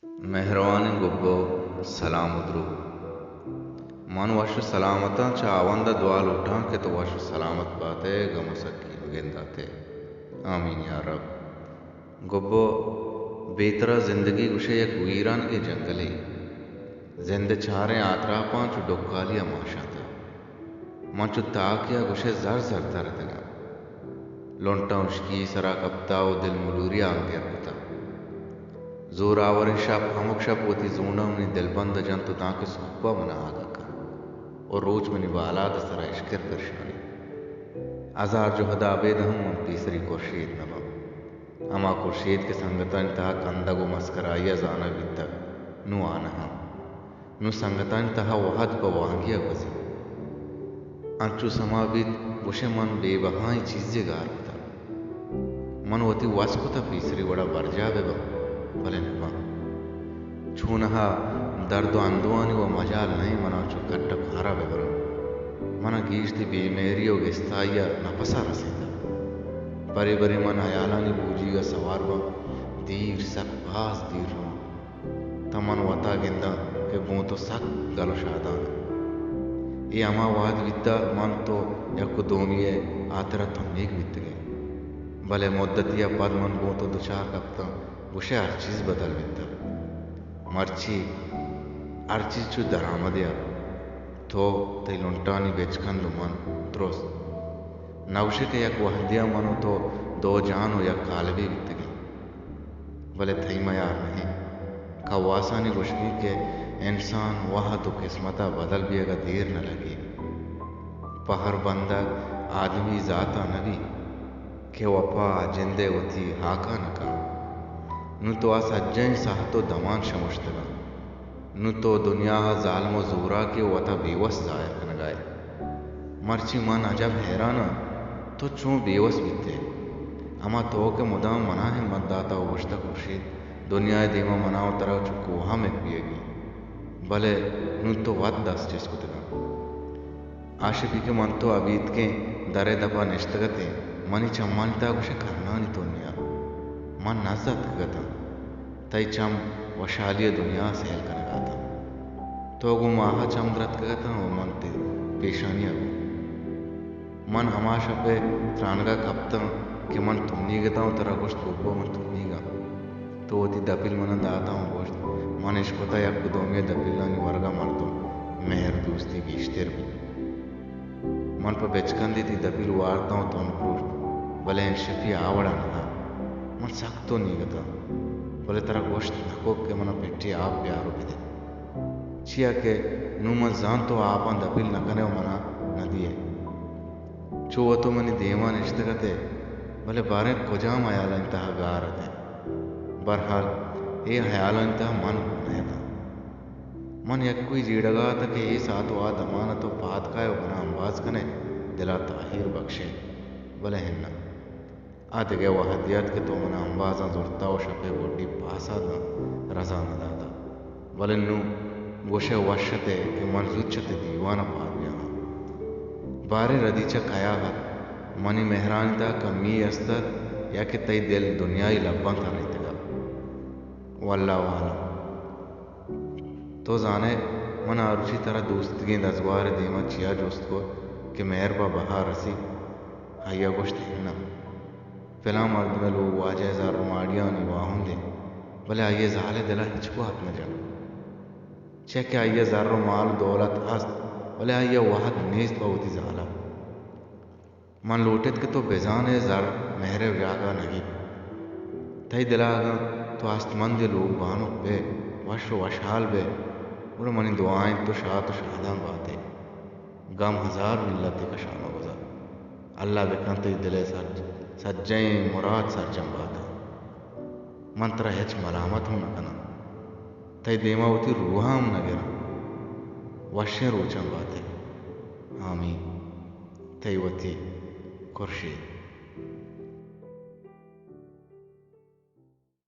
مہروانیں گبو، سلام ءُ دروت۔ من وش ءُ سلامت آں، چہ ہاوند ءَ دعا لوٹاں کہ تو وش ءُ سلامت بات ئے، گم ءُ سکی مہ گندات ئے۔ آمین یا رب۔ گبو، بے ترا زندگی گوشئے یک ویرانگیں جنگلے۔ زند ءِ چاریں آتراپاں چو ڈکالی ءَ ماشاتگ۔ من چو تاکے ءَ گوشئے زر زر ترتگاں۔ لنٹاں ہشکی سرا کپتہ ءُ دل ملوری ءَ انگر کتہ۔ زوراوریں شپ، ہمک شپ وتی زونڈاں منی دلبند ءَ جنت ءُ دانکہ سہب ءَ من ءَ آگہ کنت ءُ روچ منی بالاد ءِ سرا اشکر پرشانی۔ ہزار جہد ءَ ابید ہم من پیسری خورشید نہ باں۔ ہما خورشید کہ سنگتانی تہا کندگ ءُ مسکرائی ءَ زانگ بیتگ، نوں آ نہ آں۔ نوں سنگتانی تہا وہد پہ وانگی ءَ گوزیت۔ انچو سما بیت گوشئے من بے بہائیں چیزے گار کتگ۔ من وتی وس کتہ پیسری وڑا برجاہ بہ باں، بلے نہ باں۔ چونہا درد ءُ اندوہانی ءَ مجال نہ انت من ءَ چو کٹ ءُ کارا بہ براں۔ من ءَ گیش تئی بے مہری ءُ گستائی ءَ نپس ءَ رسینتگ۔ برے برے من ہیالانی بوجیگ ءَ سوار باں، دیر، سک باز دیر رواں۔ تاں من وت ءَ گنداں کہ گوں تو سک گل ءُ شادان آں۔ اے ہما وہد بیتہ من تو یک ءُ دومی ءِ ہاترا تنیگ بیتگیں۔ بلے مدتی ءَ پد من گوں تو دچار کپتاں، گوشئے ہر چیز بدل بیتہ۔ مرچی ہر چیز چو درآمدے ءَ، تو، تئی لنٹانی بچکند ءُ من، درست۔ نہ گوشئے کہ یک وہدے ءَ من ءُ تو دو جان ءُ یک کالبے بیتگیں۔ بلے تئی میار نہ انت۔ کواسانی گوشگ انت کہ انسان وہد ءُ قسمت ءَ بدل بیگ ءَ دیر نہ لگیت۔ پہر بندگ آدمی زات ءَ نہ بیت کہ وپا ءَ جند ءَ وتی ہاک ءَ نہ کنت۔ نوں تو آ سجہیں ساہت ءُ دمان شمشتگ انت۔ نوں تو دنیا ءَ زالم ءُ زوراکے ءُ وت ءَ بے وس ظاہر کنگ ءَ ئے۔ مرچی من عجب حیران آں، تو چوں بے وس بیت ئے؟ ہما تو کہ مدام من ءَ ہمت داتہ ءُ گوشتہ خورشید، دنیا ءِ دیم ءَ من ءَ ءُ ترا چو کوہاں مک بیگی انت، بلے نوں تو وت دست چست کتگ انت۔ آ شپی کہ من تو ابیتکیں در ءِ دپ ءَ نشتگ اتیں، منی چمانی تہا گوشئے کرنانی تنی ءَ من نز اتکگ اتاں۔ تئی چم وشھالی ءِ دنیا ءَ سیل کنگ ءَ اتاں۔ تو گوں ماہ ءَ چم درتکگ اتاں ءُ من تئی پیشانی ءَ گوں۔ من ہما شپ ءِ ترانگ ءَ کپتاں کہ من تنیگ اتاں ءُ ترا گوشت، گوپو، من تنیگ آں۔ تو وتی دپیل من ءَ داتاں ءُ گوشت، من اشکتہ یک ءُ دومی ءِ دپیلانی ورگ ءَ مردم مہر دوستی گیشتر بیت۔ من پہ بچکندے تئی دپیل وارتاں ءُ تن پروشت، بلے انشپی آ وڑا نہ دات۔ من سک تنیگ اتاں، بلے ترا گوشت نہ کت کہ من ءَ پٹے آپ بیار ءُ بدے۔ چیا کہ نوں من زانت تو آپاں دپیل نہ کن ئے ءُ من ءَ نہ دئے۔ چو وت تو منی دیم ءَ نشتگ ات ئے، بلے باریں کجام ہیالانی تہا گار ات ئے۔ برحال، اے ہیالانی تہا من گون ءَ اتاں۔ من یکوئی جیڑگ ءَ اتاں کہ اے ساعت ءُ آ دمان ءَ تو پاد کائے ءُ من ءَ امباز کن ئے، دل ءَ تاہیر بکش ئے، بلے اناں۔ آ دگہ وہدے ات کہ تو من ءَ امبازاں زرتہ ءُ شپ ءِ گڈی پاس ءَ داں، رزا نہ داتہ۔ بلے نوں گوش ئے وش ات ئے کہ من زوت چہ تئی دیوان ءَ پاد بیاہاں۔ باریں ردی چہ کیا ات؟ منی مہرانی تہا کمی است ات یا کہ تئی دل دنیائی لباں ترینتگ ات؟ واللہ اعلم۔ تو زان ئے من آ روچی ترا دوستگیں دزگوھار ءِ دیم ءَ چیا جست کت کہ مہر پہ بہا رسیت؟ آئی ءَ گوشت، اناں۔ پلاں مردم ءِ لوگ واجہ ءِ زر ءُ ماڑیانی واہند انت، بلے آئی ءِ زال ءِ دل ءَ ہچ گوات نہ جنت۔ چیا کہ آئی ءَ زر ءُ مال ءُ دولت ہست، بلے آئی ءَ وہد نیست پہ وتی زال ءَ۔ من لوٹ ات کہ تو بزان ئے زر مہر ءِ جاگہ نہ گیپت۔ تئی دل ءَ اگاں تو ہستمندے لوگ بانک بئے، وش ءُ وشحال بئے، گڑا منی دعا انت تو شات ءُ شادان بات ئے۔ گم ہزار ملتے کشا مہ گوزار۔ اللہ بہ کنت تئی دل ءِ سر، سجہیں مراد سرجم بات انت۔ من ترا ہچ ملامت ہم نہ کناں۔ تئی دیم ءَ وتی روح ءَ ہم نہ گراں۔ وشیں روچاں بات ئے۔ آمین۔ تئی وتی خورشید۔